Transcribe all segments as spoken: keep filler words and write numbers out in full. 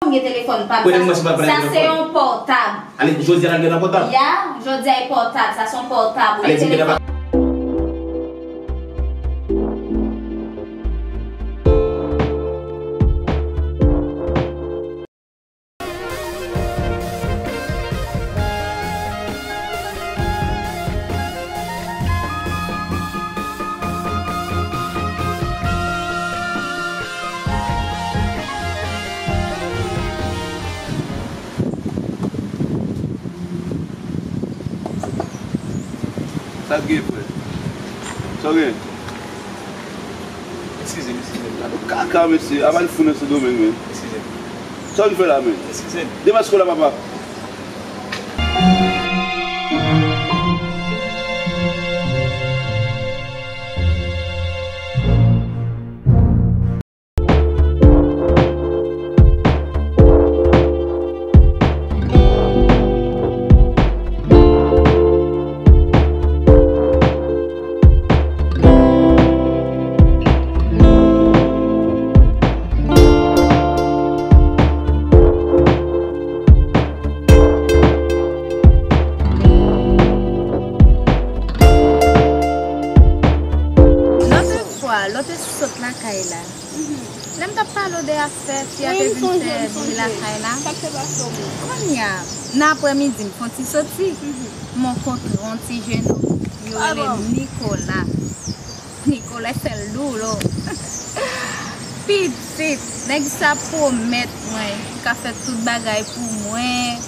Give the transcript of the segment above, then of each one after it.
Gen telefòn pa m. Premye mwen se pa pale. Sa se yon pòtab. Ale, jodi a l gen nan pòtab. Ya, jodi a e pòtab, sa se yon pòtab. Ale, di m telefòn. Sa k gen, frè? Sa w gen? Eskize m, eskize m. Kaka, mesye. Apa l fou nan Sendomeng, men. Eskize m. Sa w vin fè la, men? Eskize m. Demaske w la, papa. Lòt fwa, lè w te sot lakay la, lè m t ap pale w de afè fi a te vin fè bri lakay la. Kounye a, nan aprèmidi, m fè yon ti soti. M rankontre yon ti jèn, yo rele Nicolas. Nicolas sèl doulo. Pitit, nèg sa pwomèt mwen, ka fè tout bagay pou mwen,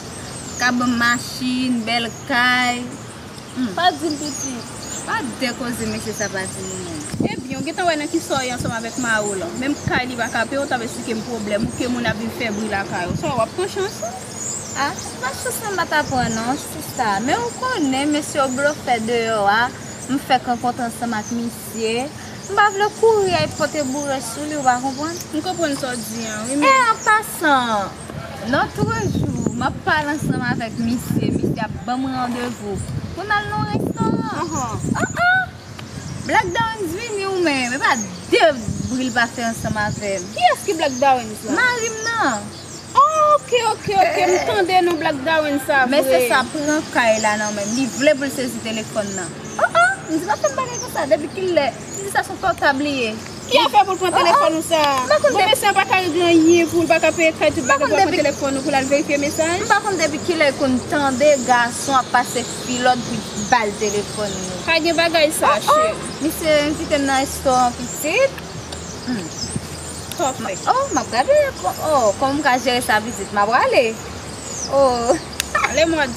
ka ban m machin, bèl kay. Hmm. Pa di m pitit. Pa de koze mesye sa pa di m non. Ebyen, ou gentan wè nan kisa w ye ansanm avèk mari w lan. Menm kay li pa ka peye, w t ap esplike m pwoblèm ou, ke moun ap vin fè bri lakay ou. Sa w ap pran chans ou? Ah, m pa chans mwen pa ta pran non, sista. Men ou konnen mesye yo blofè deyò a, m fèk rankontre ansanm ak misye. M pa vle kouri al pote boure sou li, ou pa konprann? M konprann sa w di an, wi, men. E an pasan, lòt jou, m ap pale ansanm avèk misye, misye ap ban m randevou pou n al nan yon restoran. Anhan. Oh, oh! Black Dawens vini ou menm, e pa de bri l pa fè ansanm avè m. Kiyès ki Black Dawens la? Mari m nan. Oh, ok, ok, ok, m tande non Black Dawens sa vre. Mesye sa pran kay la nan men m, li vle pou l sezi telefòn nan. Oh, oh, m di pa fè m bagay konsa, depi kilè? M di sa se yon pòtab li ye. Ki afè pou l pran telefòn ou sa? Bon, mesye an pa ka regle anyen pou l, pa ka peye kay, tout bagay, pou l pran telefòn ou pou l al verifye mesaj? M pa konn depi kilè l konn tande gason ap pase kilòt pou l ba l telefòn li. Pa gen bagay sa, cheri. Misye envite m nan restoran pitit. Hmm. Sa w ap fè? Oh, m ap gade, oh, kòman m ka jere sa pitit, m ap rale. Oh. Ale mòd.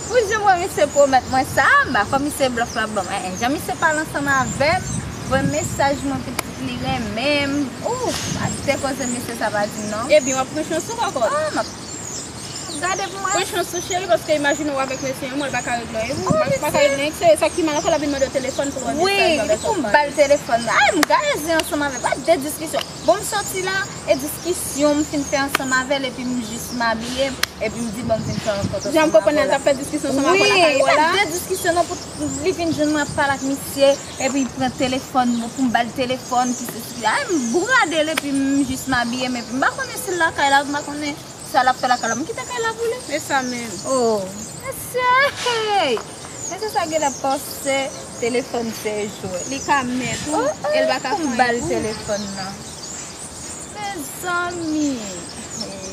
Pou jan mwen misye pwomèt mwen sa, m pa kwè misye blòf la ban m. En, en, jan misye pale ansanm avè m, voye mesaj mwen pitit li renmen m. Ou, pa de koze misye sa pa di m non. Ebyen, w ap pran chans ou pa kòd? Ah, m ap, m ap gade pou mwen. Pran chans ou cheri, paske imajine w avèk mesye an, mwen l pa ka regle anyen pou ou, pa ka regle anyen, se sa ki mal ankò l ap vin mande w telefòn pou wè mesaj avè sa w pale. Wi, pou m ba l telefòn nan. Ay, m gaye zen ansanm avè l, pa de diskisyon. Bon, m soti la, e diskisyon m fin fè ansanm avè l, epi m jis m abiye, epi m di, bon, m vin fè rankont ansanm avè l. Jan m konprann nan l t ap fè diskisyon ansanm avè w lakay ou la? Wi, e pa de diskisyon non, pou li vin jwenn mwen ap pale ak misye, epi l pran telefòn mwen, pou m ba l telefòn, ki se, ki se, ay, m bourade l, epi m jis m abiye m, epi m pa konnen si l lakay la, m pa konnen sa l ap fè lakay la, m kite kay la pou li. E sa menm. Oh, mesye, hey! Mesye sa genlè panse telefòn se jwèt. Li ka mèt ou, oh, oh, e l pa ka fè anyen pou ou. Pou m ba l telefòn nan. Mezanmi. Hey.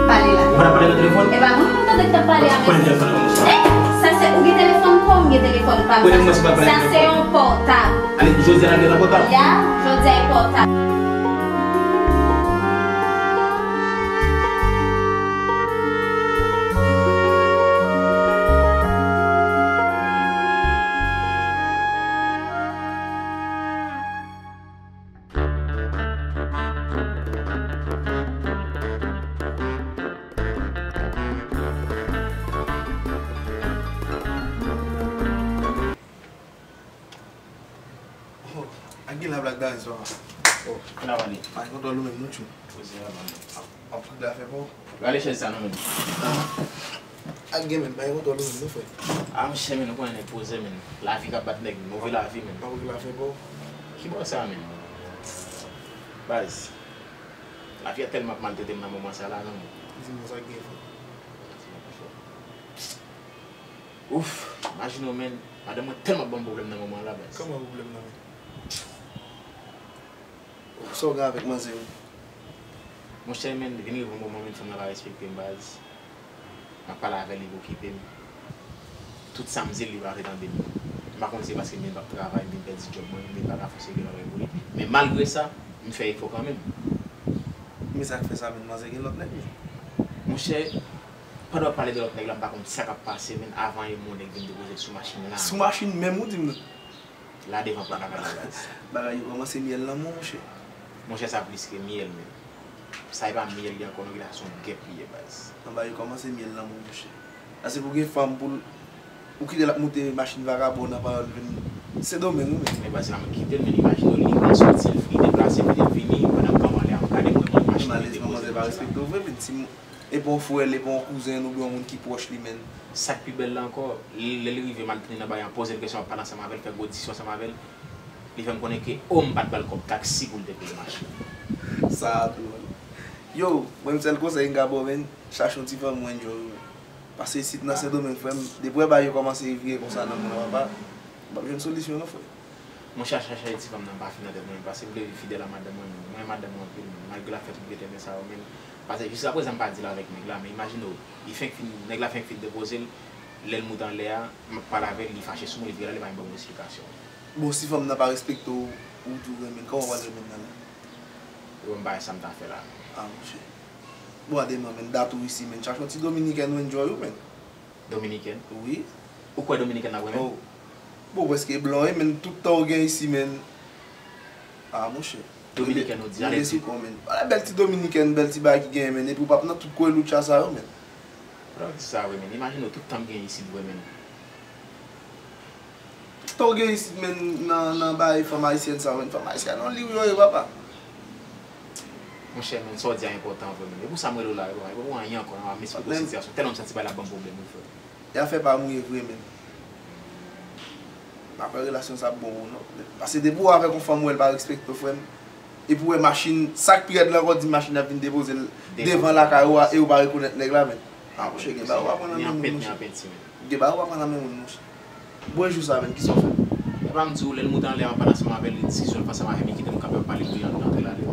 Pale la. Ou pa t ap pale nan telefòn? E pa mwen, mwen tande k t ap pale a mesye. Pran telefòn nan men w. Eh, sa se, ou gen telefòn pa w, m gen telefòn pa m. Sa se yon pòtab. Ale, jodi a l gen nan pòtab? Ya, jodi a e pòtab. Oh, ak gen la Black Dawens, papa. Oh, kòman w ale? Mwen kontwòl ou menm, non, tchou. Poze a, man. W ap regle afè pa w? Rale chèz sa non, menm. Ah. Ak gen menm, bay kontwòl ou menm, non, frè. Ah, monchè, men, ou konnen nèg poze, men. Lavi k ap bat nèg, move lavi, men. W ap regle afè pa w? Ki bò sa, men? Baz. Lavi a tèlman ap maltrete m nan moman sa la, non, men. Di m sa k gen, frè. Ouf, imajine w, men. Madanm mwen tèlman ap ban m pwoblèm nan moman la, baz. Kòman pwoblèm nan, men? Sa w gen avèk manzè yo? Monchè, men, vin rive yon moman, men, fanm nan pa respekte m, baz. M ap pale avè l, li okipe m. Tout sa m di l, li pa vle tande m. M pa konn si se paske m vin p ap travay, m vin pèdi djòb mwen, m vin pa ka fè serye bagay pou li. Men malgre sa, m fè efò kanmenm. Men sa k fè sa, men, manzè gen lòt nèg, men. Monchè, pandan w ap pale de lòt nèg la, m pa konn sa k ap pase, men, avan yè, yon nèg vin depoze l sou machin la. Sou machin menm, ou di m nan? La devan pòt lakay la, baz. Bagay yo kòmanse myèl nan men w, monchè. Monchè, sa plis ke myèl, men. Sa e pa myèl li ankò, non, ki ta se yon gèp li ye, baz. Nan bagay yo kòmanse myèl nan men w, monchè. Sa se pou gen fanm pou l, ou kite l ap moute machin vagabon nan pandan l vin Sendomeng, wi, men. Men baz la, mwen kite l, men imajine w, li pran sòti, li deplase, li vini, pandan m kanpe anlè a, m gade mwen, mwen machin li depoze. Malèz manzè pa respekte w vre, men si m, e pa yon frè l, e pa yon kouzen l, oubyen yon moun ki pwòch li, men. Sa k pi bèl la ankò, lè, lè li rive m al tounen nan bagay an, poze l kesyon, m ap pale ansanm avè l, fè gwo diskisyon ansanm avè l, li fè m konnen ke o m pa t ba l kòb taksi pou l te peye machin. Sa a dwòl. Yo, mwen menm sèl konsèy m ka ba w, men, chache yon ti fanm ou enjoy ou, men. Paske isit nan Sendomeng, frè m, depi w wè bagay yo kòmanse vire konsa nan mond lan, papa, m p ap jwenn solisyon non, frè. Monchè, chache ti fanm nan pa fin nan tèt mwen, paske m vle viv fidèl a madanm mwen, men mwen renmen madanm mwen anpil, men malgre l ap fè tout grenn tenten sa yo, men paske jiskaprezan m pa deal avèk nèg la, men imajine w, li fenk fin, nèg la fenk fin depoze l, lè l moute anlè a, m ap pale avè l, li fache sou mwen, li vire la, li pa menm ban mwen esplikasyon. Bon, si fanm nan pa respekte w, ou di w renmen l, kòman w pral renmen l nan men l? Yo, m pa wè sa m ta fè la, men. Ah, monchè. Bwa deman, men, dat ou isi, men, chache yon ti dominikèn ou enjoy ou, men. Dominikèn? Wi. Ou kwè dominikèn ap renmen? Oh. Bon, prèske blan, wi, men, tout tan ou gen isi, men. Ah, monchè. Dominikèn ou di, ale di. Rele sou kò, men. Ala bèl ti dominikèn, bèl ti bagay ki genyen, men, epi w p ap nan tout kwelucha sa yo, men. Fò w di sa vre, men. Imajine w tout tan m gen isit vre, men. Tout tan w gen isit, men, nan, nan bagay fanm ayisyèn sa yo, men. Fanm ayisyèn on liw yo ye, papa. Monchè, men, sa w di a enpòtan vre, men. E pou sa m rele w la, e pou anyen ankò, non, m ap esplike w sitiyasyon. Tèlman m santi bagay la ap ban m pwoblèm, wi, frè. E afè pa mouye vre, men. M pa kwè relasyon sa ap bon pou ou, non. Paske depi w avèk yon fanm, ou wè l pa respekte w, frè m. Epi w wè machin, sa k pi rèd la ankò, di machin ap vin depoze l devan lakay ou a, e ou pa rekonèt nèg la, men. Ah, monchè, gen bagay ou aprann nan men moun, monchè. Gen bagay ou aprann nan men moun, monchè. Bon, e jou sa menm, kisa w fè? Epa m di w, lè l moute anlè a, m ap pale ansanm avè l, li diskisyon l fè ansanm avè m, li kite m kanpe ap pale pou li antre la, li.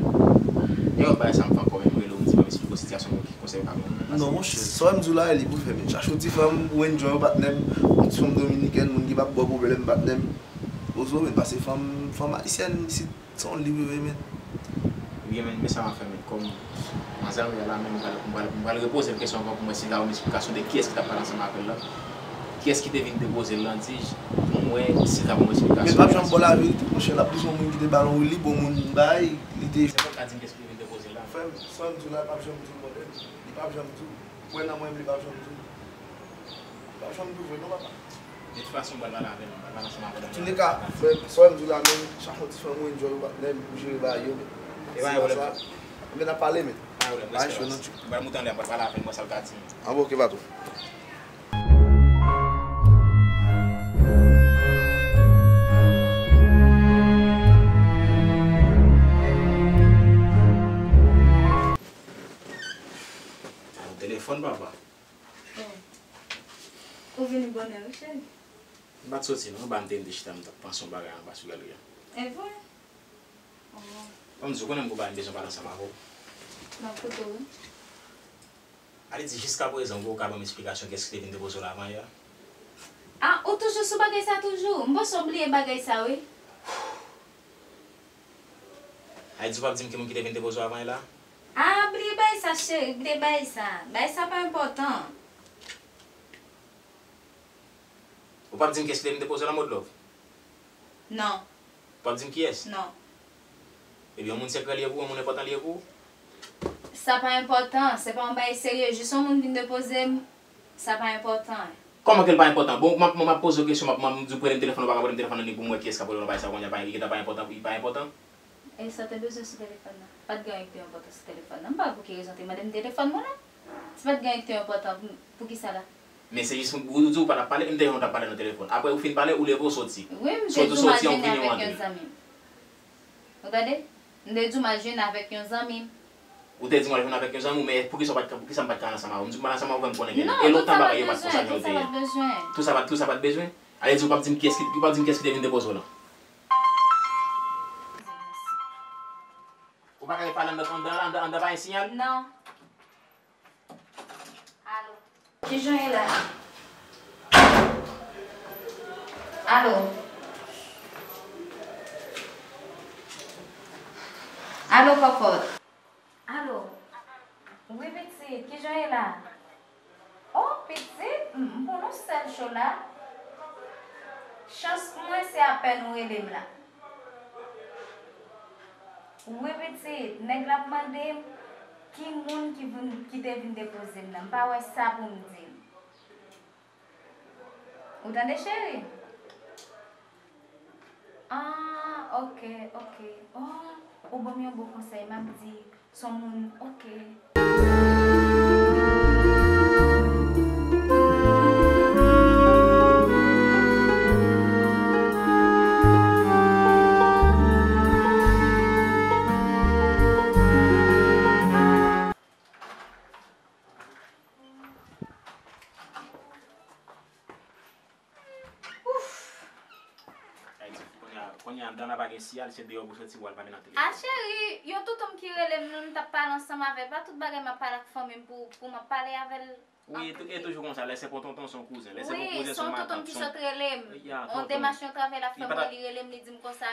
E lòt bagay sa m fè ankò, men m rele w, m di, ban m esplike w sitiyasyon mwen, ki konsèy w ka ban mwen, men. Non, monchè, sa w wè m di w la, e li pou fè, men chache yon ti fanm, ou enjoy, patnè m, yon ti fanm dominikèn, moun ki p ap ba w pwoblèm, patnè m. Poze w, men, paske fanm, fanm ayisyèn, isit, se yon liv yo ye, men. Ebyen, men, men sa m ap fè, men, kòm manzè Ariel la, men, m pral, m pral, m pral repoze l kesyon ankò pou m wè si l ka ban m esplikasyon de kiyès ki t ap pale ansanm avè l la. Kiyès ki te vin depoze l lan, di, pou m wè si l ka ban m esplikasyon. Men l p ap janm ba w laverite, monchè, l ap toujou yon moun ki te ba l yon wi, li bon moun, bay, li te. Nenpòt ka di m kiyès ki te vin depoze l la. Frè m, sa m di w la, l p ap janm di w, brother. Li p ap janm di w. Kwè nan mwen, li p ap janm di w. Li p ap janm di w vre, non, papa. De tout fason, m pral pale avè l, m pral pale ansanm avè l. Antouleka, frè m, sa w wè m di w la, men, chache yon ti fanm ou enjoy ou patnè m, ou jere bagay yo, men. E pa yon pwoblèm, frè. Men n ap pale, men. Pa yon pwoblèm, respè, baz. M pral moute anlè, m pral pale avè l, m wè sa l ka di m. An, bon, ok, patwon. Alo, telefòn, papa. Oh. Ou vini bonè, wi, cheri. M pa t soti, non. Anba m te, m te chita, m t ap panse yon bagay anba sou galri a. E vre? Oh. Ban m di w, konnen m gon bagay m bezwen pale ansanm avè w. M ap koute w, wi. Ale di, jiskaprezan, ou ka ban m esplikasyon kiyès ki te vin depoze w la avan yè a? Ah, ou toujou sou bagay sa toujou? M panse w bliye bagay sa, wi. Ale di, ou p ap di m ki moun ki te vin depoze w avan yè la? Ah, bliye bagay sa, cheri, bliye bagay sa. Bagay sa pa enpòtan. Ou p ap di m kiyès ki te vin depoze w la, Modlove? Non. Ou p ap di m kiyès? Non. Ebyen, yon moun sekrè li ye pou ou, yon moun enpòtan li ye pou ou? Sa pa enpòtan, se pa yon bagay serye, jis yon moun vin depoze m, sa pa enpòtan. Kòman ke l pa enpòtan? Bon, m ap, m ap poze w kesyon, m ap, m ap di w prete m telefòn, ou pa ka prete m telefòn nan, ni pou m wè kiyès k ap rele w nan bagay sa, kounye a, li gentan pa enpòtan, li pa enpòtan? E sa w te bezwen sou telefòn nan? Pa t gen anyen ki te enpòtan sou telefòn nan. M pa wè pou ki rezon w te mande m telefòn mwen la. Si pa t gen anyen ki te enpòtan, pou, pou ki sa la? Men se jis ou, ou di ou pa t ap pale, m te wè w t ap pale nan telefòn. Apre ou fin pale, ou leve w soti. Wi, m te di w m al jwenn avèk yon zanmi m. Ou tande? M te di w m al jwenn avèk yon zanmi m. Ou te di m w al jwenn avèk yon zanmi w, men poukisa w pa t ka, poukisa m pa t ka al ansanm avè w? M di w m pa al ansanm avè w, fè m konnen ke e lontan bagay yo pa t konsa jan yo te ye. Tout sa pa t, tout sa pa t bezwen? Ale di w p ap di m kiyès ki, ou p ap di m kiyès ki te vin depoze w la. Ou pa ka pale anndan, anndan, anndan, anndan pa gen siyal? Non. Alo. Kijan ye la? Alo. Alo, kòkòt. Alo. Wi, pitit, kijan ye la? Oh, pitit, m, m pou nou sèl cho la. Chans pou mwen, se apèn ou rele m la. Wi, pitit, nèg la ap mande m ki moun ki vin, ki te vin depoze m nan. M pa wè sa pou m di l. Ou tande, cheri? Ah, ok, ok. Oh, ou ban m yon bon konsèy, m ap di s on moun, ok. Ouf! Ay, kounye a, kounye a, anndan la pa gen siyal, se deyò pou soti pou al pale nan telefòn. A cheri, yon tonton m ki rele m, nou, m t ap pale ansanm avè l. Pa tout bagay m ap pale ak fanmi m pou, pou m ap pale avè l. Wi, e tou-, e toujou konsa, lè se pa yon tonton, se yon kouzen. Lè se pa yon kouzen, se yon matant. Wi, se yon tonton m ki sot rele m. Ya, yon demach yon travay l ap fè mwen, li rele m, li di m konsa,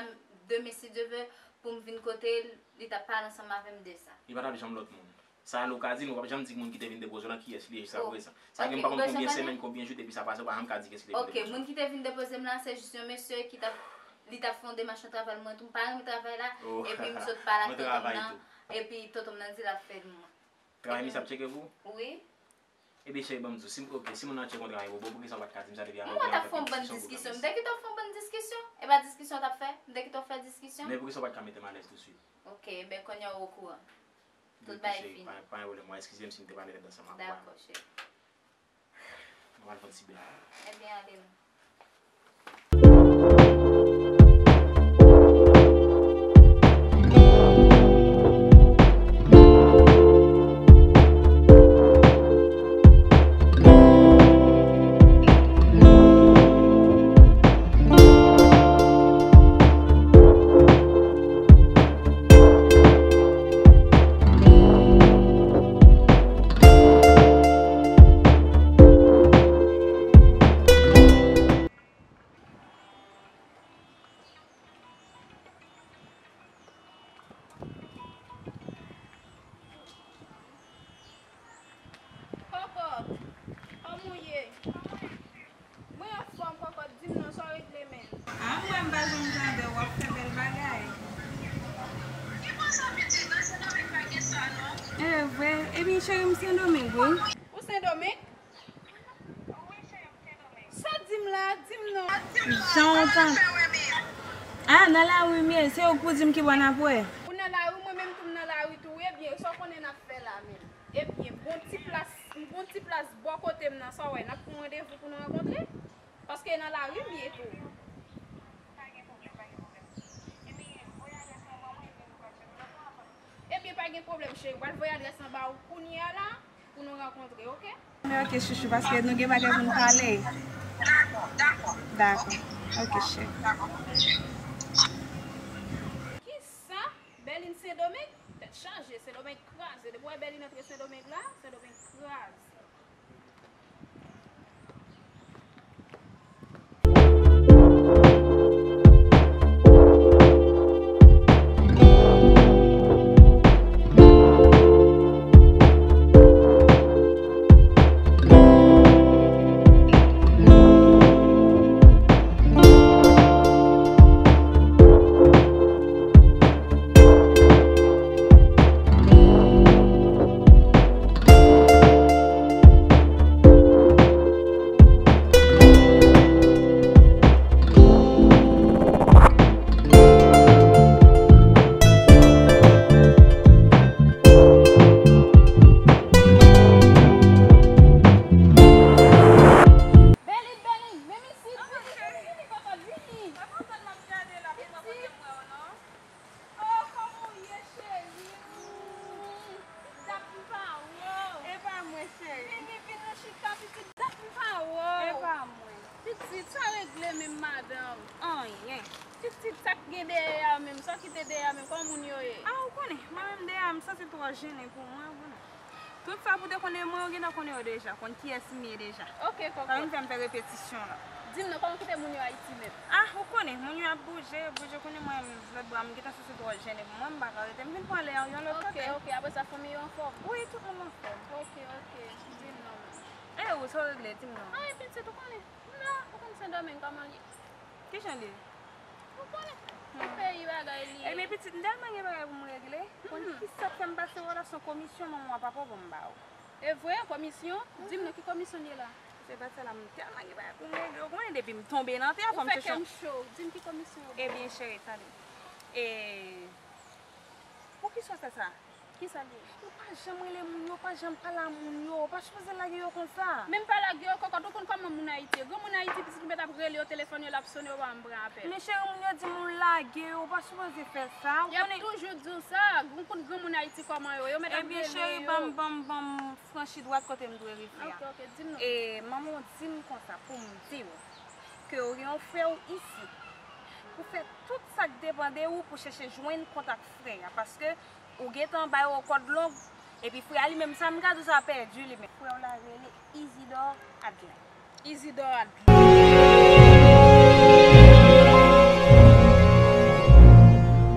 demen, si Dye vle, pou m vin kote l, li t ap pale ansanm avè m de sa. Li pa t ap janm lòt moun. Sa a nou ka di, nou p ap janm di moun ki te vin depoze w lan kiyès li ye jiskaprezan. Sa gen m pa konn konbyen semèn, konbyen jou depi sa pase, ou pa janm ka di kiyès ki te vin depoze w. Ok, moun ki te vin depoze m lan, se jis yon mesye ki t ap, li t ap fè yon demach nan travay mwen tou, m pa renmen travay la, epi m sot pale ak tonton m nan, epi tonton m nan di l ap fè l mwen. Travay misye ap tcheke pou ou? Wi. Epi cheri, ban m di w, si, ok, si moun nan tcheke yon travay pou ou, poukisa w pa t ka di m sa depi avan pou n ap fè diskisyon pou granmesi? M te kite w fè yon bann diskisyon. E pa diskisyon w t ap fè? M te kite w fè diskisyon. Men poukisa w pa t ka mete m alèz tousuit? Ok, ben kounye a w okouran. Tout bagay fini. Pa, pa gen pwoblèm, mwen eskize m si m te pale lèd ansanm ak ou. Dakò, cheri. Mwen pral fè yon ti bèy. Ebyen, ale non. Kòkòt, kòman w ye? Mwen anfòm, Kòkòt, di m non, sa w regle menm? A, mwen, m pa janm tande w, w ap fè bèl bagay. Ki bò sa pitit? Nan Sendomeng pa gen sa, non. E vre? Ebyen, cheri, m Sendomeng, wi. Ou Sendomeng? Sa di m la, di m non. Jan w tan. A, nan lari m ye, se ou k pou di m ki bò n ap wè. Ou nan lari, mwen menm tou m nan lari tou, ebyen, sa w konnen n ap fè la menm? Ebyen, gon ti plas, gon ti plas bò kote m nan, sa w wè, n ap pran randevou pou nou rankontre? Paske nan lari m ye tou. Ebyen, pa gen pwoblèm, cheri. M pral voye adrès lan ba ou kounye a la pou nou rankontre, oke? Men oke, chouchou, paske nou gen bagay pou n pale. Dakò, dakò. Dakò. Oke. Oke, cheri. Dakò. Kisa? Bèlin Sendomeng? Tèt chaje, Sendomeng kraze. Depi w wè Bèlin antre Sendomeng la, Sendomeng kraze. Pitit, sa k gen dèyè a menm, sa w kite dèyè a menm, kòman moun yo ye? Ah, ou konnen, mwen menm dèyè a m santi twò jennen pou mwen, ou konnen. Tout sa pou te konnen mwen, ou gentan konnen yo deja, konn kiyès m ye deja. Ok, kòkòt. Pa vin fè m fè repetisyon la. Di m non, kòman w kite moun yo Ayiti menm? Ah, ou konnen, moun yo ap bouje, bouje, konnen mwen, lòt bra m gentan santi twò jennen pou mwen, m pa ka rete, m vin pran lè yon lòt kote. Ok, ok, apre sa fanmi yo anfòm? Wi, tout moun anfòm. Ok, ok, di m non. E ou, sa w regle, di m non. Ay, pitit, ou konnen. M la, ou konn Sendomeng kòman l ye? Kijan l ye? Ou konnen. Tout peyi bagay li ye. Ebyen, pitit, m tèlman gen bagay pou m regle. Konn kisa k fè m pase relasyon komisyon manman w a papa w ban m ba ou? E vre, komisyon? Di m non, ki komisyon l ye la? Se pa sa la, m tèlman gen bagay pou m regle. Ou konnen depi m tonbe nan tè a, fò m chèche. Ou fè kè m cho. Di m ki komisyon yo ban w? Ebyen, cheri, tande. E poukisa w fè sa? Kisa l ye? Ou pa janm rele moun yo, ou pa janm pale a moun yo, ou pa sipoze lage yo konsa. Men m pa lage yo, kòkòt, ou konn kòman moun Ayiti ye. Granmoun Ayiti, pitit, ou mèt ap rele yo, telefòn yo l ap sonnen, yo pa janm pran apèl. Men cheri, moun yo di m ou lage yo, ou pa sipoze fè sa. Y ap toujou di w sa, ou konn granmoun Ayiti kòman yo, yo mèt ap rele yo. Ebyen, cheri, ban m, ban m, ban m franchi dwat kote m dwe rive a. Ok, ok, di m non. E manman w di m konsa pou m di w ke w gen yon frè w isi pou fè tout sa k depann de ou pou chèche jwenn kontak frè a, paske ou gentan bay yo kòd long, epi frè a li menm, sa m ka di w sa, pèdi li menm. Frè w la rele Isidore Adlin. Isidore Adlin.